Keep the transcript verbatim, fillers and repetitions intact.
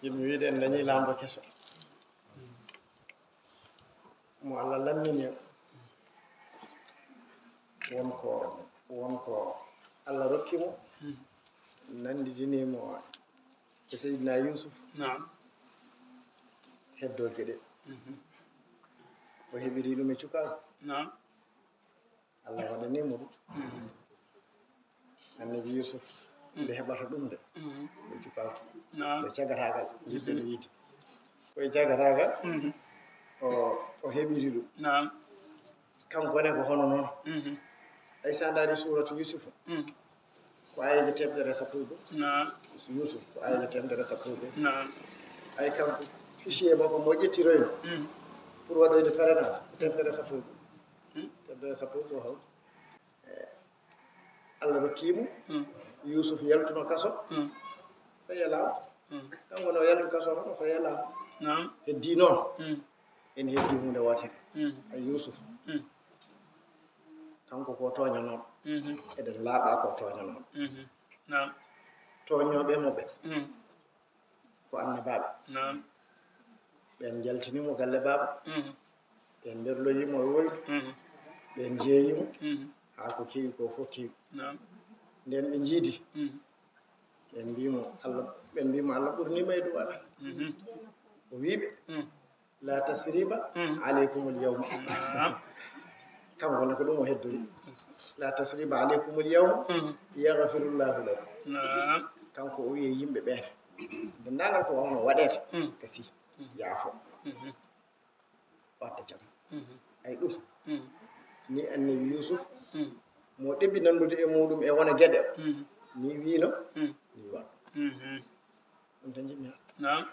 Yimɓe wiide en dañi laamɗo keso mo Allah lammini o, won ko won ko Allah rokki mo, nanndidini mo e Seydina Yuusuf. Naam. Heddoo geɗe. O heɓiri ɗum e cukaagu. Naam. Allah waɗani mo ɗum. Annabi Yusuf, nde heɓata ɗum nde, ɓe cukalko, ɓe cagatagal, yiɗɓe no yiide. Koye cagatagal, o, o heɓiri ɗum. Naam. Kanko ne ko hono noon. Ay sa ndaari suuratu Yusufa, ko ayeeje teemedere e sappo e go'o. Naam. Yusuf, ko ayeeje teemedere e sappo e go'o. Naam. Ay kanko, fichier makko mo ƴettiroyno pour waɗoyde parrainage, ko teemedere e sappo e go'o. Teemedere e sappo e go'o hawti. Eh, Allah rokki mo. Yusuf yaltuno kaso. Fayya laamu. Kanko no yaltu kaso tan, o fayya laamu. Naam. Heddii noon, ene heddii huunde wootere. Ay Yusuf, kanko ko tooñanooɗo. Eɗen laaɓa ko tooñanooɗo. Naam. Tooñooɓe mo ɓe, ko annabaaɓe. Naam. Ɓeen njaltini mo galle baaba. Ɓeen mberloyi mo e woydu. Ɓeen jeeyi mo. Haa ko kewi ko fof kewi. Naam. Ndeen ɓe njiidi. Ɓeen mbii mo Allah, ɓeen mbii mo Allah ɓurniima e duwaɓe. O wii ɓe, "La tasriba aleykumul yawma." Naam. Kanko ne ko ɗum o heddori. "La tasriba aleykumul yawma, yagfirullahu lakum." Naam. Kanko o wii e yimɓe ɓeen, denndaangal ko wawno waɗeede, kasi yaafo. Wadde jam. Ay ɗum, ni annabi Yusuf, mo ɗeɓi nanndude e muɗum e wona geɗe o, ni wiino, ni waɗ. Ɗum tan njiɗmi haalde. Naam.